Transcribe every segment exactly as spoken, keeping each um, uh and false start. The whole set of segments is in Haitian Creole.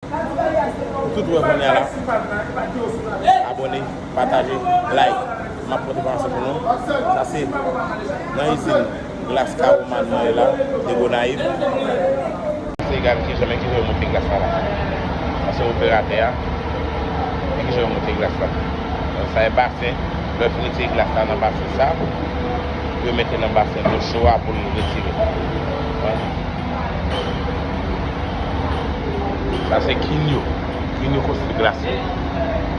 Pou tout wè kounye a la, abòne, pataje, like. M ap pote pa ansanm pou nou. Sa se nan izin glas Kawoman mwen ye la, de Gonayiv. Se gade kijan, men kijan yo moute glas la la. Sa se operatè a. Men kijan yo moute glas la. Sa e basen. Lè yo fin retire glas la nan basen sa, yo mete nan basen dlo cho a pou l retire. Sa se kin yo. Kin yo konstwi glas yo.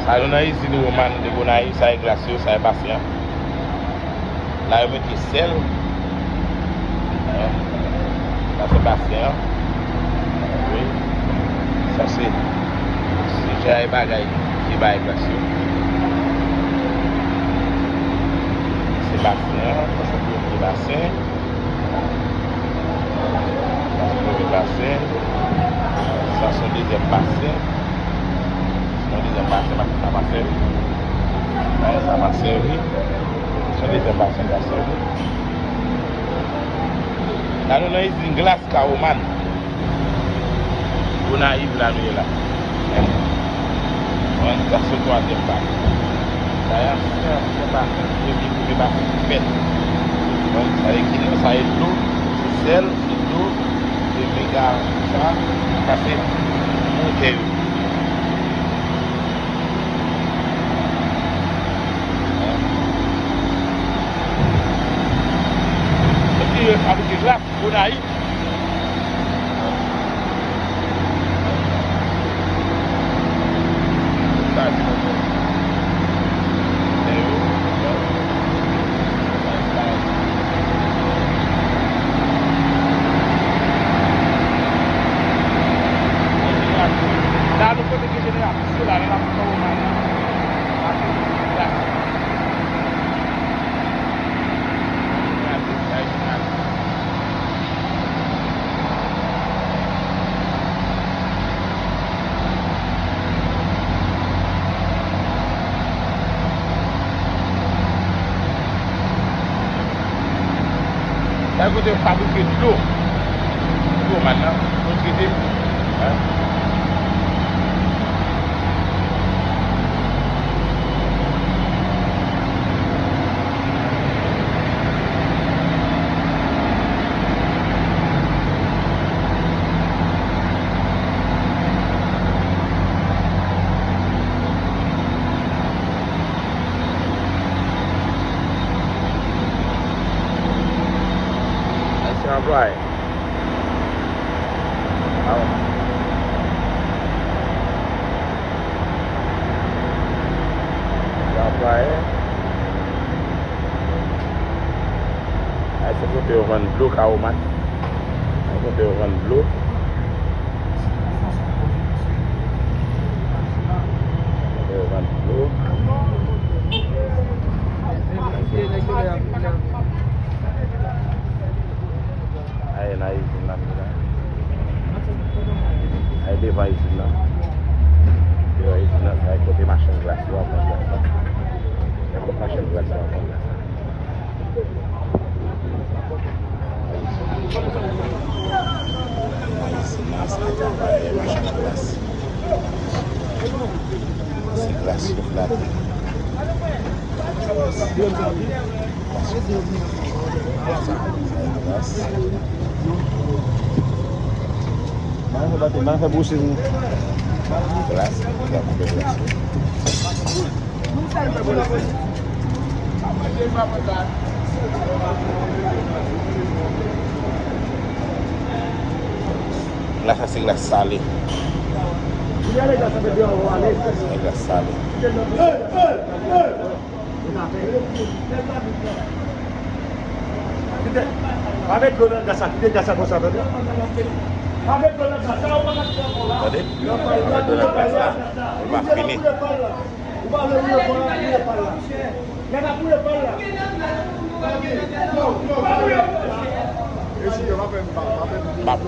Sa yo nan izin Roman de Gonayiv, sa e glas yo, sa e basen an. La yo mete sèl. Sa se basen an. Wi. Sa se, se jan e bagay ki bay glas yo. Se basen an, sa se premye basen. Sa se premye basen. Sa se yon dezyèm basen. Se yon dezyèm basen, basen sa pa sèvi. Basen sa pa sèvi. Se yon dezyèm basen, basen. La nou nan izin glas Kawoman. Gonayiv la nou ye la. Bon, sa se twazyèm basen. Sa se ansyen, ansyen basen. Premye, premye basen ki fèt. Bon, sa e ki, sa e dlo, se sèl, se dlo, se mega, sa, sa se motè yo. Epi yo fabrike glas Gonayiv. La nou kote ki jeneratris yo la, la pou fè omaj la. Sa kote yo fabrike dlo. Dlo, man nan, dlo trete. Hein? Ayisyen anplwaye. Ah bon. Anplwaye. Ay, se kote yo vann dlo Kawoman. Se kote yo vann dlo. Kote yo vann dlo. Ay, nan izin nan, la. Ay, devan izin nan. Devan izin nan, sa e kote machann glas yo ap vann glas la. E kot machann glas yo ap vann glas la. Nan izin nan, sa e travayè machann glas. Se glas yo plate. Glas. Mwen fè pati, mwen fè bousi. Glas, glas, glas. Glas sa se glas sale. Se glas sale. Kite, pa met dlo nan glas la, kite glas la konsa, tande. Pa met dlo nan glas la, ou pa ka kite ankò la. Tande? Pa met dlo nan glas la. Ou pa fini. Ou pa vle bouye pal la, bouye pal la. Nèg ap bouye pal la. Bap.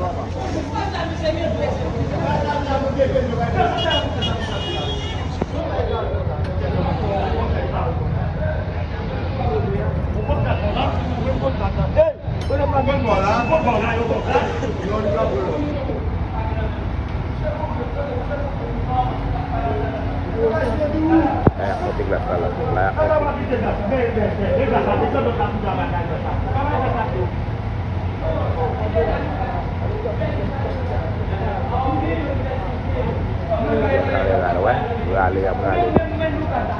Ale, y ap rale l. Y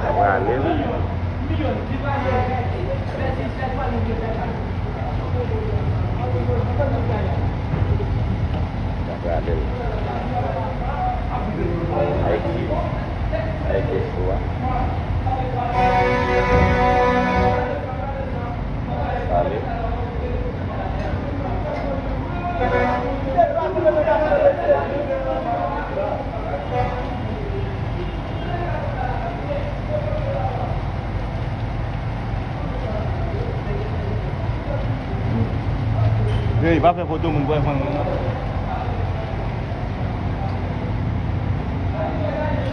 ap rale l. Y ap rale l. Ayiti. Ayiti cho a. Pale. Hey, pa fè foto moun, bwè fann moun nan.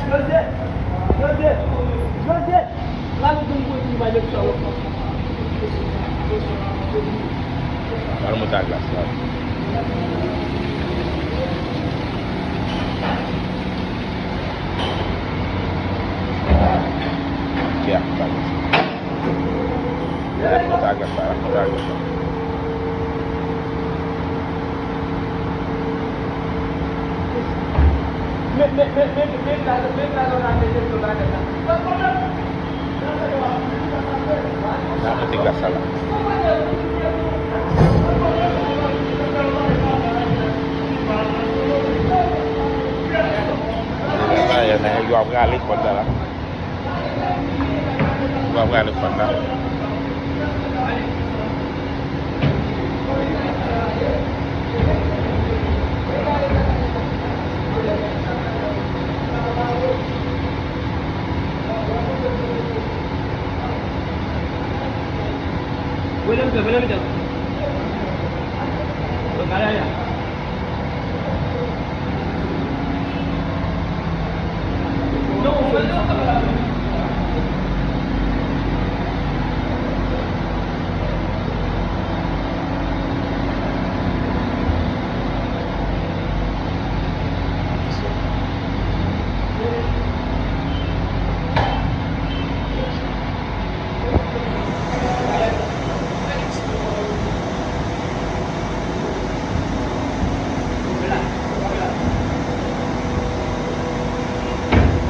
Joseph! Joseph! Joseph! Al monte a glas la. Kè a monte a glas la. Al monte a glas la, al monte a glas la. N a monte glas sa la. Sa, y a nèg yo ap rale kòd la, la. Yo ap rale kòd la.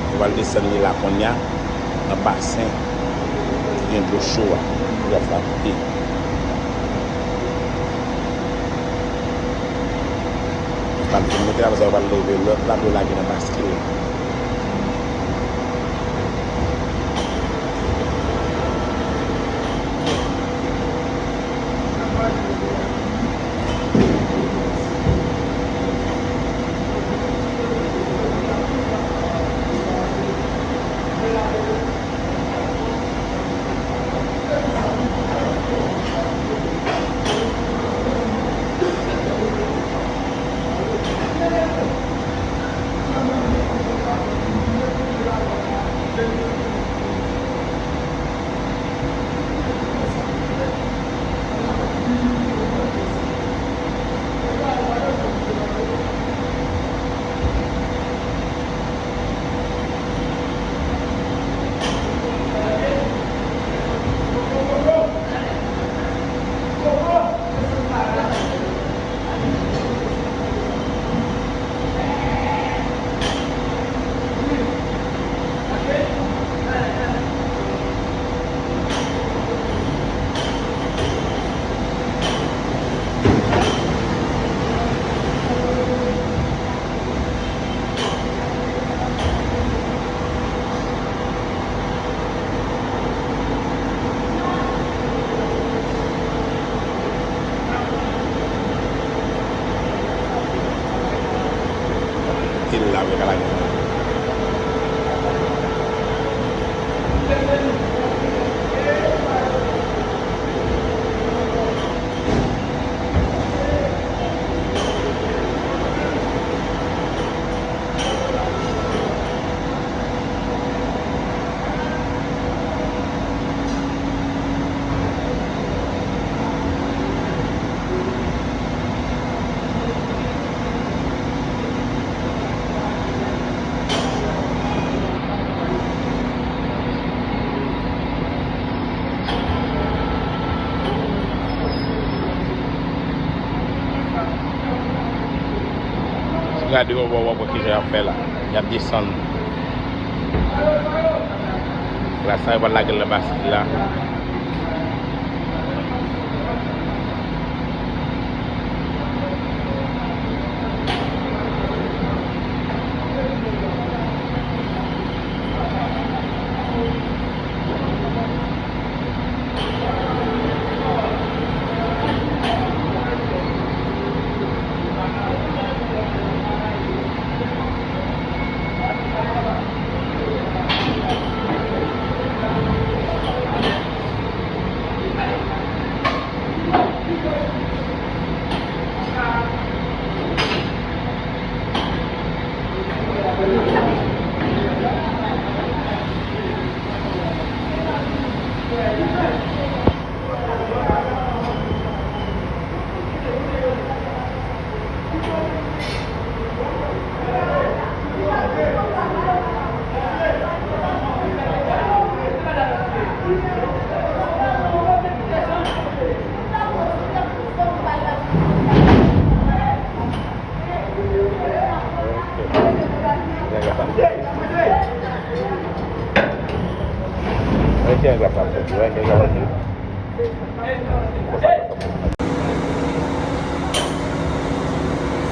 Nou pral desann li la kounye a, nan basen ki gen dlo cho a, pou y ap frape. Pral fin mete la, apre sa yo pral leve lòt la pou yo lage nan baskil la. Til la vre ka lage. Gade, w ap wè kijan y ap fè la. Y ap desann. Glas sa, yo pral lage l nan baskil la.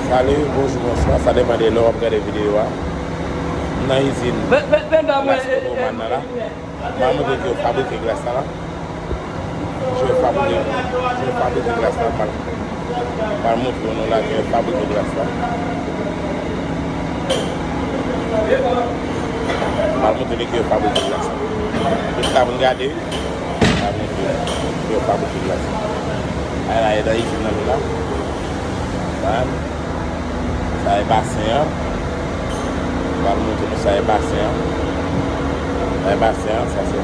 Salut, bonjour, bonsoir. Sa depann de lè w ap gade videyo a. M nan izin glas Onoman nan la. M a montre ke yo fabrike glas la la. Jan yo fabrike, jan yo fabrike glas la, m al, m al montre nou la jan yo fabrike glas la. M al montre nou jan yo fabrike glas la. Tout sa pou n gade, m al montre nou jan yo fabrike glas la. Ay la, e nan izin nan nou la. Sa, sa e basen an. M al montre nou sa e basen an. Sa e basen an, sa se